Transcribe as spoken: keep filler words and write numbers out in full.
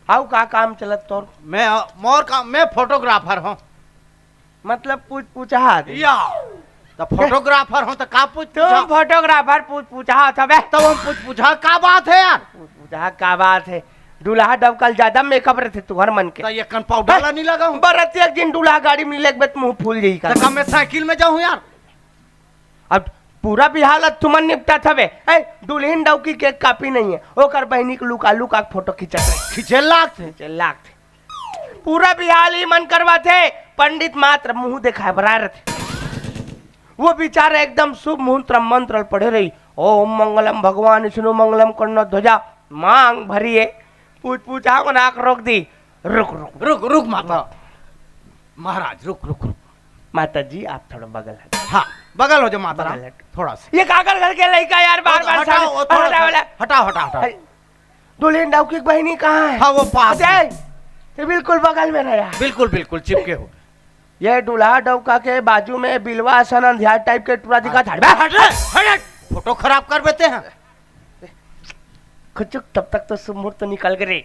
How का काम चलत तोर? मैं मोर काम, मैं फोटोग्राफर हूँ। मतलब पूछ पूछा दे। या तो फोटोग्राफर हूँ तो का पूछ तुम फोटोग्राफर पूछ पूछा थवे। तो हम पूछ पूछा का बात है यार? पूछ पूछा का बात है? दूल्हा डबका ल ज्यादा मेकअप रहते तुहर मन के। तो ये कन पाउडर ला नहीं लगा हूँ। बरतिया के दिन दूल्हा गाड़ी में लेके तो मुंह फूल जाई का। तो कम मैं साइकिल में जाऊँ यार। अब पूरा बिहाल अब तुमन निपटा थवे। ए, दुल्हन डौकी के एक कापी नहीं है, ओकर बहनी के लुका लुका के फोटो खींचत रहे। खींचे लागथे। खींचे लागथे। पूरा बिहाल ही मन करवा थे, पंडित मात्र मुंह दिखाए बरा रहे थे। वो बेचारा एकदम शुभ मुहूर्त मंत्र पढ़े रही, ओम मंगलम भगवान विष्णु मंगलम कर्ण ध्वजा मांग भरिए। पूछ पूछा को नाक रोक दी। रुक रुक। रुक रुक माता। महाराज रुक रुक रुक। माता जी आप थोड़ा बगल हट। हाँ, बगल हो जा माता राम। बगल हट। थोड़ा सा। ये काकर घर के लड़का यार, बार बार हटाओ, वो थोड़ा हटा सा। वाला। हटाओ हटाओ हटाओ। दुल्हन डौकी की बहनी कहाँ है? हाँ, वो पास अरे, ये बिल्कुल बगल में रहा। बिल्कुल बिल्कुल चिपके हो। ये दूल्हा डौका के बाजू में बिलवा असन अंधियार टाइप के टूरा दिखा था। हट रे, हट रे। फोटो खराब कर देते हैं। खुचुक, तब तक तो शुभ मुहूर्त निकल गए।